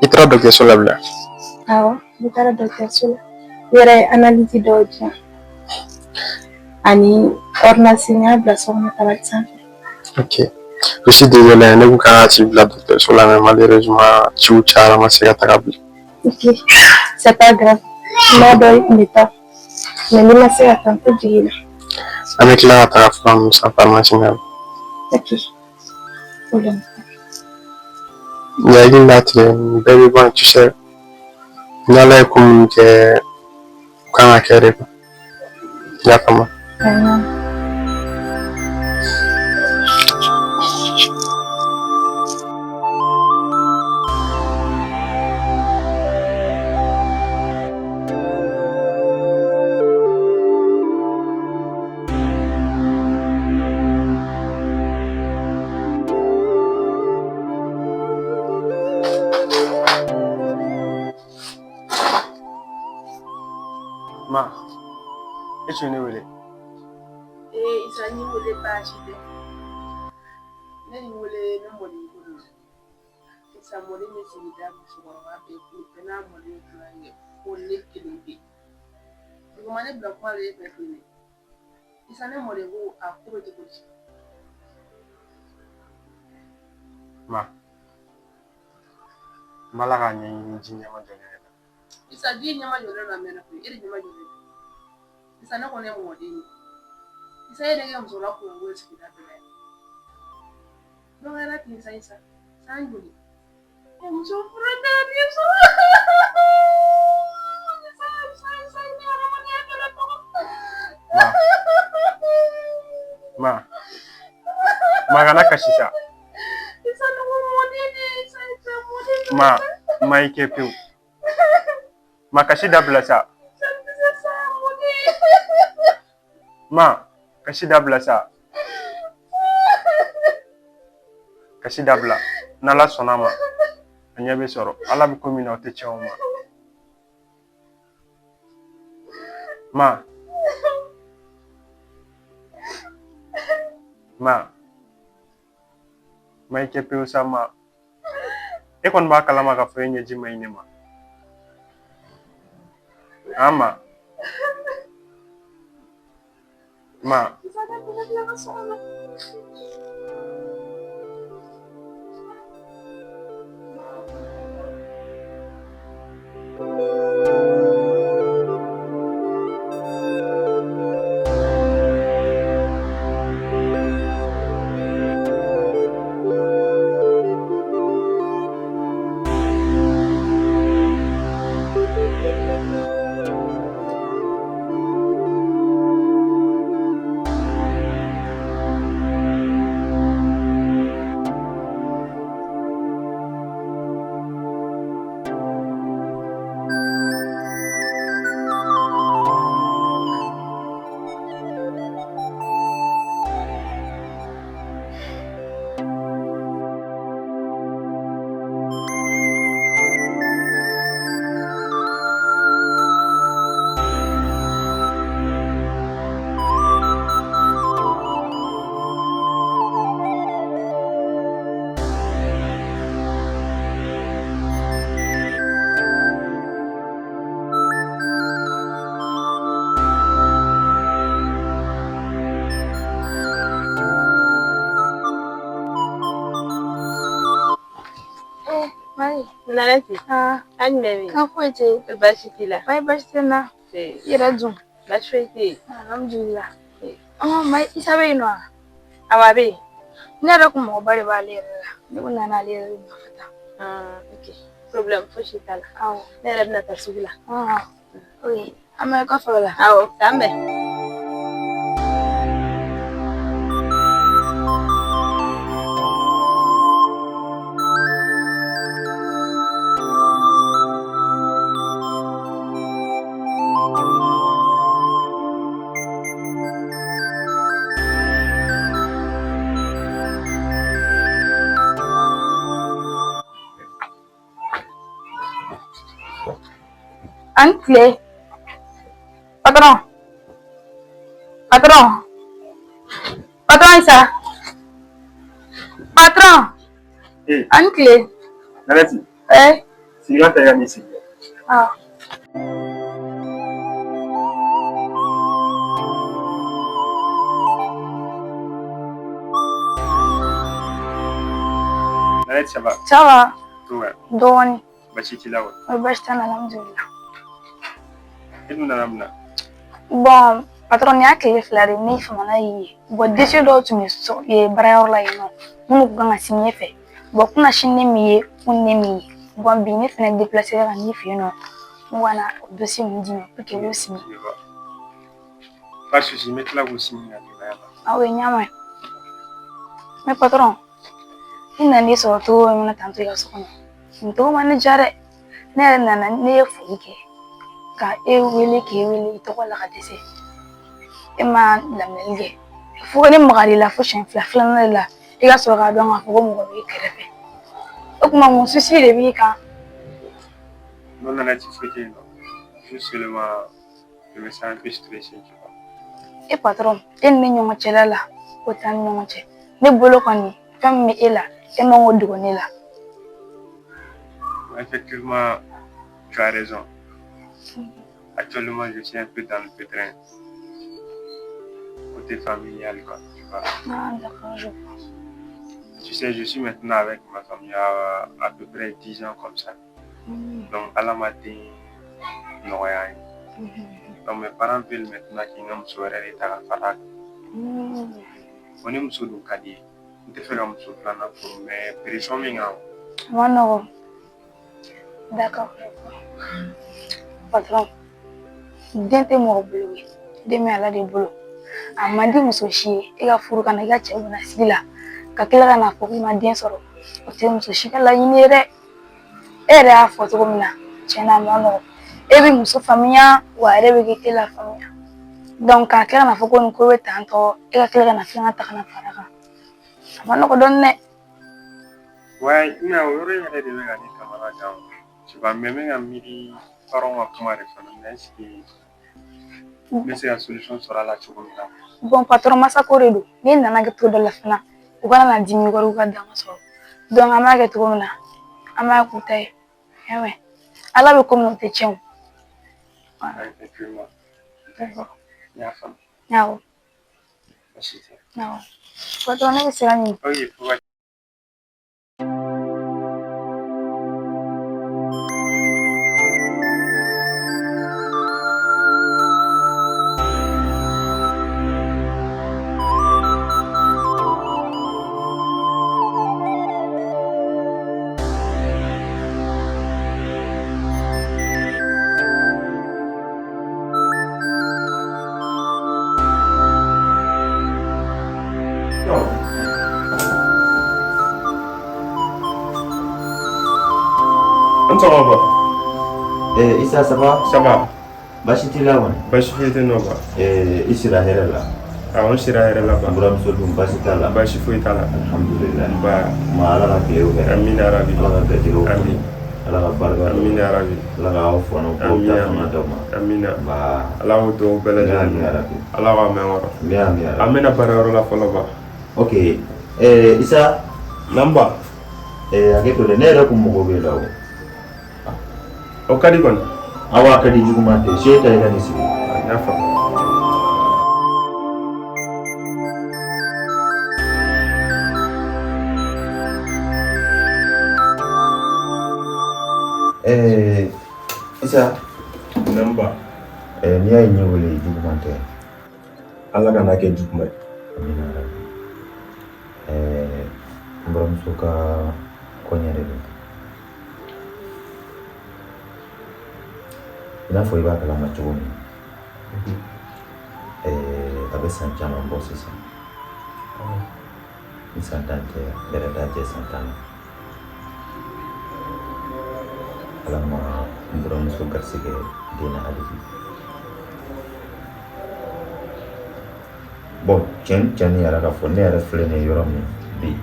I taara dɔgɔtɔrɔso la bilen? Awɔ, ne taara dɔgɔtɔrɔso la. U yɛrɛ ye analyse dɔw di yan ani ordonnance n y'a bila so kɔnɔ tabali sanfɛ. Ok. Je suis désolé, ne kun kan ka t'i bila dɔgɔtɔrɔso la, mais malheureusement ciw cayara, n ma se ka taga bilen. Ok, c'est pas grave. N b'a dɔn i kun bɛ taa, mais n'i ma se ka taa, n tɛ jigin i la. An bɛ tila ka taga fura ninnu san pharmacie la. Ok, problème. Nin hakili latigɛ nin bɛɛ bɛ ban, tu sais. Ni Ala ye ko minnu kɛ, o kan ka kɛ de quoi. I y'a faamu? Awɔ. Ma, e tun ye ne wele. Ee Isa, n y'i wele, baasi tɛ. Ne y'i wele ne mɔden ko de la. Isa, mɔden bɛ sigida musokɔrɔba bɛɛ kun bɛɛ n'a mɔden tulonkɛ ko ne kelen bɛ yen. Dugu ma ne bila kuma la e fɛ ten dɛ. Isa, ne mɔden ko a ko bɛ cogo di? Ma, n b'a la k'a ɲɛɲini, ji ɲɛma jɔlen de la. Isa, ji ɲɛma jɔlen don a mɛnna koyi, e de ɲɛma jɔlen don. Isa, ne kɔni ye mɔden ye. Isa, e de kɛ musokɔrɔba kungo ye sigida bɛɛ la yan. Dɔgɔyara ten sa Isa, san joli? E muso furu tɛ den sɔrɔ. Isa, Isa, Isa, ne hadamadenya bɛɛ la tɔgɔ. Ma, ma, ma, kana kasi sa. Isa, ne ko mɔden de, Isa, Isa, mɔden de. Ma, ma, i kɛ pewu. Ma, kasi dabila sa. Isa, n tɛ se sa, mɔden. Ma, kasi dabila sa. Kasi dabila. N'Ala sɔnna a ma, a ɲɛ bɛ sɔrɔ. Ala bɛ ko min na, o tɛ tiɲɛ o ma. Ma, ma, ma, i kɛ pewu sa ma. E kɔni b'a kalama k'a fɔ e ɲɛji man ɲi ne ma. An ma. Ma. Isa, ne bɛ tila ka so kɔnɔ. Nanɛti, an jumɛn bɛ yen? Kan foyi tɛ yen. Baasi t'i la? Mayi, baasi tɛ n na. I yɛrɛ dun? Baasi foyi tɛ yen. Alhamdulillah. Mayi, Isa bɛ yen nɔ wa? Awɔ, a bɛ yen. Ne yɛrɛ kun magoba de b'ale yɛrɛ la. Ne kun nana ale yɛrɛ de nɔfɛ tan. Ok. Problème fosi t'a la. Awɔ. Ne yɛrɛ bɛna taa sugu la. Ok. An bɛ kɔfɛ o la. Awɔ, k'an bɛn. An tile. Patron. Patron. Patron Isa. Patron. Eh. An tile. Nanɛti. Eh. Sigilan ta i ka n'i sigi. Ah. Nanette, ça va? Ça va. Tout va. Dɔɔni. Basi t'i la wa? O baasi tɛ n na, alhamdulilah. E dun nana mun na? Bon, patron nin y'a tile 2 de ye ne famana y'i ye. Bon, dossier dɔw tun bɛ so baarayɔrɔ la yen nɔ minnu tun kan ka signer fɛ. Bon, kunasini ne m'i ye, kunun ne m'i ye. Bon, bi ne fɛnɛ déplacé ka n'i fɛ yen nɔ. N ko ka na dossier ninnu d'i ma pour que i k'o signer. Pas de souci, n bɛ tila k'o signer ka d'i ma. Ah oui, n y'a mɛn. Mais patron, ne nan'i sɔrɔ cogo min na tantôt i ka so kɔnɔ. Nin cogo ma ne diya dɛ. Ne yɛrɛ nana ne ye foli kɛ ka e wele k'e wele i tɔgɔ la ka dɛsɛ. E ma laminɛli kɛ. Fo ne magar'i la fo siɲɛ 2 filanan de la i ka sɔrɔ k'a dɔn k'a fɔ ko mɔgɔ b'i kɛrɛfɛ. O tuma mun souci de b'i kan? Non, Nanette, foyi tɛ yen nɔ. Juste seulement, je me sens un peu stressé, tu vois. E patron, e ni ne ɲɔgɔn cɛla la, o t'an ni ɲɔgɔn cɛ. Ne bolo kɔni, fɛn min bɛ e la, e man k'o dogo ne la. Effectivement, tu as raison. Actuellement, je suis un peu dans le pétrin. Côté familial, quoi, tu vois. Ah, d'accord, je vois. Tu sais, je suis maintenant avec ma famille à peu près 10 ans comme ça. Donc, Ala ma den nɔgɔya an ye. Donc, mes parents veulent maintenant k'i ka muso wɛrɛ de ta ka fara a kan. Bon, ni muso dun ka di ye, n tɛ fɛ ka muso filanan furu, mais pression min kan. A ma nɔgɔn. D'accord, je vois. Patron, den tɛ mɔgɔ bolo ye, den bɛ Ala de bolo. A man di muso si ye e ka furu ka na i ka cɛ bɔnna sigi la ka tila ka n'a fɔ k'i ma den sɔrɔ. O tɛ muso si ka laɲini ye dɛ. E yɛrɛ y'a fɔ cogo min na, tiɲɛ na a ma nɔgɔn. E bɛ muso faamuya wa a yɛrɛ bɛ k'e la faamuya. Donc ka tila ka n'a fɔ ko nin ko bɛ tan tɔ, e ka tila ka na filanan ta ka na fara a kan. A ma nɔgɔn dɔɔni dɛ. Ouais, mais o yɔrɔ in yɛrɛ de bɛ ka ne kamana gan. Tu vois, mais n bɛ ka miiri parents ka kuma de fana na, est ce que n bɛ se ka solution sɔrɔ a la cogo min na. Bon, patron, masako de don. N'i nana kɛ cogo dɔ la fana, u kana na dimi i kɔrɔ u ka dama sɔrɔ. Donc an b'a kɛ cogo min na, an b'a k'u ta ye. I y'a mɛn? Ala bɛ ko min na o tɛ tiɲɛ o. Effectivement. D'accord. N y'a faamu. Awɔ. Baasi tɛ. Awɔ. Patron, ne bɛ sira ɲini. Ok, faut An sɔgɔma ba. Eh, Isa, ça va? Ça va. Baasi t'i la kɔni? Baasi foyi tɛ nɔ ba. Eh, i sira hɛrɛ la? Awɔ, n sira hɛrɛ la ba. N buramuso dun, baasi t'a la? Baasi foyi t'a la. Alhamdulillah. Ba. Ma Ala ka tilew hɛrɛ. Amina rabi. Ala ka garijɛgɛw kɔnɔ. Amin. Ala ka barika don. Amina rabi. Ala ka aw fɔnɔ kow Amina. ta fanga d'aw ma. Amina. Ba. Ala k'o dugawu bɛɛ lajɛlen. Amina rabi. Ala k'a mɛn kɔrɔ. Amina amina An bɛna baarayɔrɔ la fɔlɔ ba. Ok. Eh, Isa. Naamu ba. Eh, hakɛ to dɛ, ne yɛrɛ kun mago b'e la o. O ka di kɔni. Awa, a ka di juguman tɛ. Se ta i ka nin sigi. N y'a faamu. Eh, Isa. Naamu ba. Eh, n'i y'a ye n y'i wele, juguman tɛ. Ala kana kɛ juguman ye. Amina rabi. Eh, n buramuso ka kɔɲɛ de don. I n'a fɔ i b'a kalama cogo min, a bɛ san caman bɔ sisan. Ni san 10 tɛ, yɛrɛ t'a jɛ san 10 na. Ala ma n buramuso garisɛgɛ den na hali bi. Bon, tiɲɛ tiɲɛ ni yɛrɛ ka fɔ, ne yɛrɛ filɛ nin ye yɔrɔ min bi,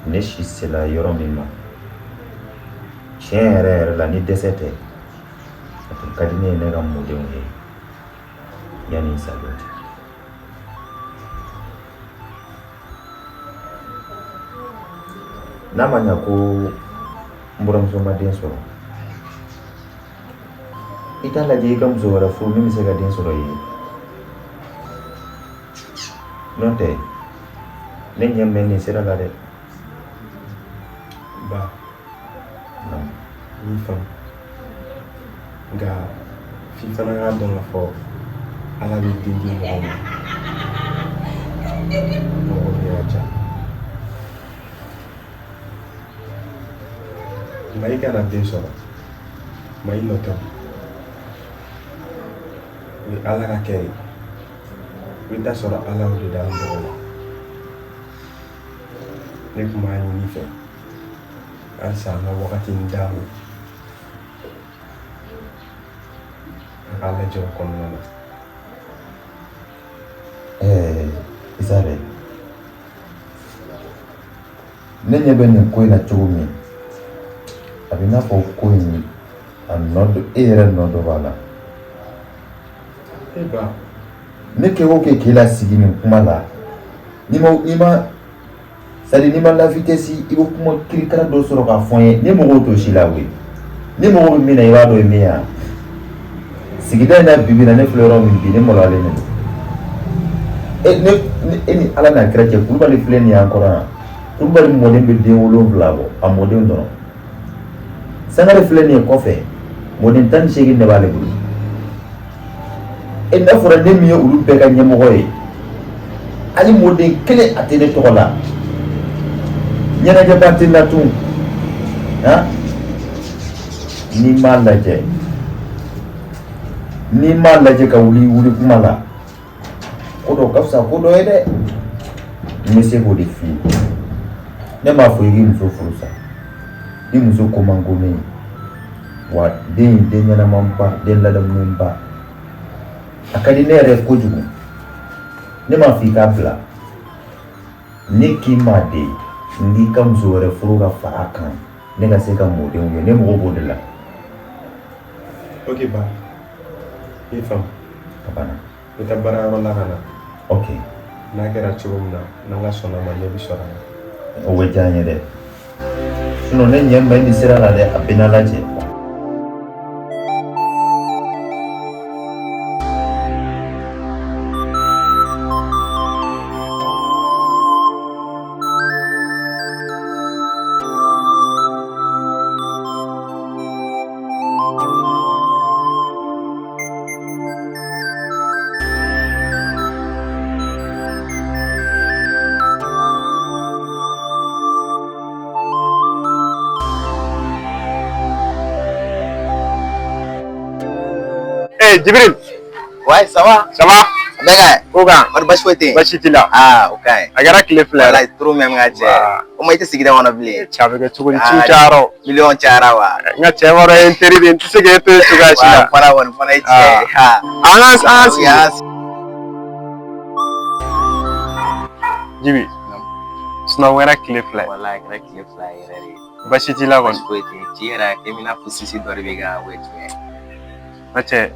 ne si sela yɔrɔ min ma, tiɲɛ yɛrɛ yɛrɛ la, ni dɛsɛ tɛ, a tun ka di ne ye ne ka mɔdenw ye yanni n sa don cɛ. N'a ma ɲa ko n buramuso ma den sɔrɔ, I t'a lajɛ i ka muso wɛrɛ furu min bɛ se ka den sɔrɔ i ye. N'o tɛ, ne ɲɛ bɛ nin sira la dɛ. Ba, n y'i faamu. Nka f'i fana k'a dɔn k'a fɔ Ala bɛ den di mɔgɔ ma mɔgɔ min y'a diya. Mayi kana den sɔrɔ, Mayi nɔ tɛ. O ye Ala ka kɛ ye. I bɛ taa sɔrɔ Ala y'o de d'an mɔgɔ ma. Ne tun b'a ɲini i fɛ halisa an ka wagatinin d'a ma a k'a lajɛ o kɔnɔna na. Ɛɛ Isa dɛ, ne ɲɛ bɛ nin ko in na cogo min, a bɛ i n'a fɔ ko in a nɔ dɔ e yɛrɛ nɔ dɔ b'a la. E ba. Ne kɛ o kɛ k'e lasigi nin kuma la, n'i ma c'est à dire n'i ma la vitesse, i bɛ kuma kirikara dɔ sɔrɔ k'a fɔ n ye. Ne mago t'o si la koyi. Ne mago bɛ min na, i b'a dɔn ye min ye wa? Sigida in na bi bi in na, ne filɛ yɔrɔ min bi, ne maloyalen de don. E ne e ni Ala n'a kira cɛ, Kulubali filɛ nin ye an kɔrɔ yan. Kulubali mɔden bɛ den 7 bɔ, a mɔdenw dɔrɔn. Sangare filɛ nin ye kɔfɛ, mɔden 18 de b'ale bolo. E n'a fɔra ne min ye olu bɛɛ ka ɲɛmɔgɔ ye, hali mɔden kelen a tɛ ne tɔgɔ la. Ɲɛnajɛba tɛ n na tun. Han, n'i m'a lajɛ, n'i m'a lajɛ ka wuli wuli kuma la, ko dɔ ka fisa ko dɔ ye dɛ. N bɛ se k'o de f'i ye. Ne m'a fɔ i k'i muso furu sa. I muso ko man go ne ye wa, den in, den ɲɛnamanba, den ladamunenba, a ka di ne yɛrɛ ye kojugu. Ne m'a fɔ i k'a bila. Ne k'i ma de, n k'i ka muso wɛrɛ furu ka fara a kan, ne ka se ka mɔdenw ye. Ne mago b'o de la. Ok ba, i faamu. A banna. N bɛ taa baarayɔrɔ la ka na. Ok. N'a kɛra cogo min na, n'Ala sɔnna ma, ne bɛ sɔrɔ a la. O bɛ diya n ye dɛ. Sinon ne ɲɛ bɛ nin sira la dɛ, a bɛ n'Ala cɛ. Eh, Jibril. Ouais, ça va? Ça va? Bɛɛ ka ɲi? Ko kan? Kɔri baasi foyi tɛ yen? Baasi t'i la? Ah, o ka ɲi. A kɛra tile 2 ye. Walayi, trop même n ka cɛ. O ma i tɛ sigida kɔnɔ bilen. Cɛ, a bɛ kɛ cogo di? Ciw cayara o. Miliyɔn cayara wa? N ka cɛ b'a dɔn e ye n teri de ye, n tɛ se k'e to yen cogoya si la. Wa fana kɔni fana ye tiɲɛ ye. An ka sigi. Jibi, sunɔgɔ kɛra tile 2 ye. Walayi, a kɛra tile 2 yɛrɛ de ye. Baasi t'i la kɔni? Baasi foyi tɛ yen. Ci yɛrɛ, a kɛ i n'a fɔ souci dɔ de bɛ ka o ye tiɲɛ ye. N ka cɛ,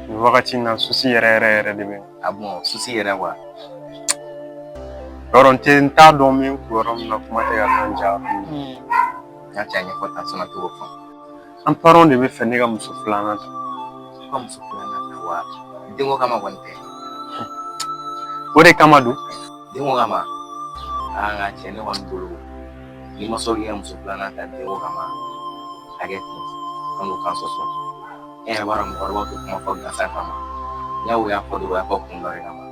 nin wagati in na, souci yɛrɛ yɛrɛ yɛrɛ de bɛ n. Ah bon, souci yɛrɛ wa? Yɔrɔ n tɛ n t'a dɔn n bɛ n kun yɔrɔ min na, kuma tɛ ka taa n ja yɔrɔ min na. N ka cɛ, a ɲɛfɔ tan sinon t'o faamu. An parents de bɛ fɛ ne ka muso filanan ta. Ka muso filanan ta wa? Denko kama kɔni tɛ? O de kama don. Denko kama? Aa, n ka cɛ, ne kɔni bolo, n'i ma sɔn k'i ka muso filanan ta denko kama, a kɛ ten, an n'u kan sɔsɔ. E yɛrɛ b'a dɔn mɔgɔkɔrɔbaw tɛ kuma fɔ gansan kama. N'a y'o y'a fɔ dɔrɔn, o y'a fɔ kun dɔ de kama.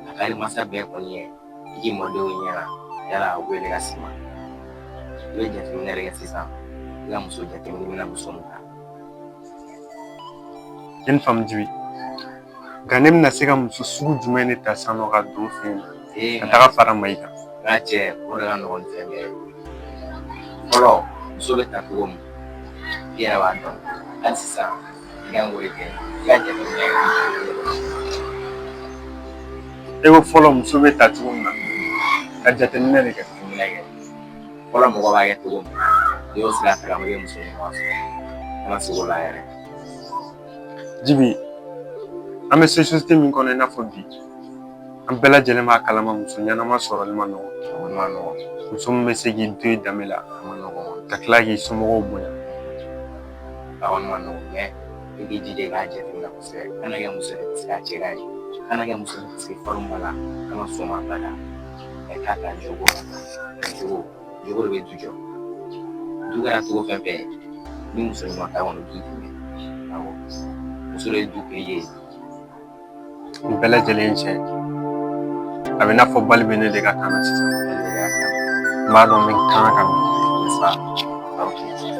A ka di mansa bɛɛ kɔni ye i k'i mɔdenw ɲɛna yala a wele ka s'i ma. I bɛ jateminɛ de kɛ sisan, i ka muso jateminɛ, i bɛna muso min ta. I ni faamu Jibi. Nka ne bɛna se ka muso sugu jumɛn de ta sisan nɔ ka don fɛ yen ka taga fara Mayi kan? N ka cɛ, o de ka nɔgɔn ni fɛn bɛɛ ye. Fɔlɔ, muso bɛ ta cogo min, i yɛrɛ b'a dɔn. Hali sisan, i kan k'o de kɛ, i ka jateminɛ kɛ. E ko fɔlɔ muso bɛ ta cogo min na, ka jateminɛ de kɛ. Jateminɛ kɛ. Fɔlɔ mɔgɔ b'a kɛ cogo min, n'i y'o sira ta, i bɛ muso ɲuman sɔrɔ. Kana sigi o la yɛrɛ. Jibi, an bɛ société min kɔnɔ i n'a fɔ bi, an bɛɛ lajɛlen b'a kalama muso ɲɛnama sɔrɔli ma nɔgɔn. A ma nɔgɔn. Muso min bɛ se k'i to i danbe la, A ma nɔgɔn. ka tila k'i somɔgɔw bonya. A kɔni ma nɔgɔn, mais I k'i jija i k'a jateminɛ kosɛbɛ. Kana kɛ muso ye paseke a cɛ ka ɲi. Kana kɛ muso ye paseke farin b'a la. Kana sɔn o ma abada. Ɛ k'a ta jogo la. Jogo, jogo de bɛ du jɔ. Du kɛra cogo fɛn fɛn ye, ni muso ɲuman t'a kɔnɔ, du tɛ ɲɛ. Awɔ. Muso de ye du kili ye. Nin bɛɛ lajɛlen cɛ, a bɛ n'a fɔ bali bɛ ne de ka kan na sisan. Ale de y'a kan. N b'a dɔn n bɛ kan ka min. N'est-ce pas? Ok.